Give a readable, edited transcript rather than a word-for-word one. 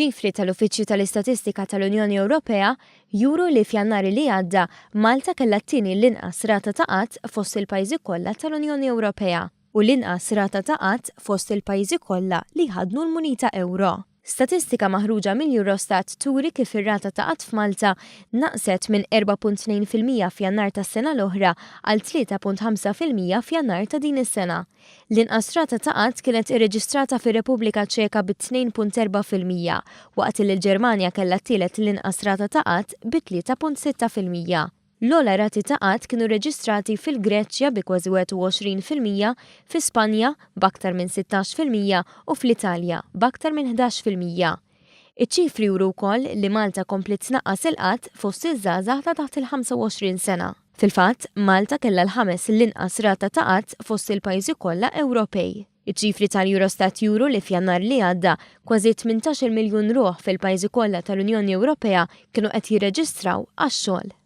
Iċ-ċifri tal-Uffiċċju tal-Istatistika tal-Unjoni Ewropea juru li f'Jannar li għadda Malta kellha t-tieni l-inqas rata ta' qgħad fost il-pajjiżi kollha tal-Unjoni Ewropea u l-inqas rata ta' qgħad fost il-pajjiżi kollha li jħaddnu l-munita ewro. Statistika maħruġa mill-Eurostat turi kif ir-rata ta' qgħad f'Malta naqset minn 4.2% f'Jannar tas-sena l-oħra għal 3.5% f'Jannar ta' din is-sena. L-inqas rata ta' qgħad kienet irreġistrata fir-Repubblika Ċeka bi 2.4%, waqt li l-Ġermanja kellha t-tielet l-inqas rata ta' qgħad bi 3.6%. L-ogħla rati ta' qgħad kienu rreġistrati fil-Greċja bi kważi 21%, fi Spanja, b'aktar minn 16% u fl-Italja, b'aktar minn 11%. Iċ-ċifri juru wkoll li Malta kompliet tnaqqas il-qgħad fost iż-żgħażagħ ta' taħt il-25 sena. Fil-fatt, Malta kellha l-ħames l-inqas rata ta' qgħad fost il-pajjiżi kollha Ewropej. Iċ-ċifri tal-Eurostat juru li f'Jannar li għadda, kważi 18-il miljun ruħ fil-pajjiżi kollha tal-Unjoni Ewropea kienu qed jirreġistraw għax-xogħol.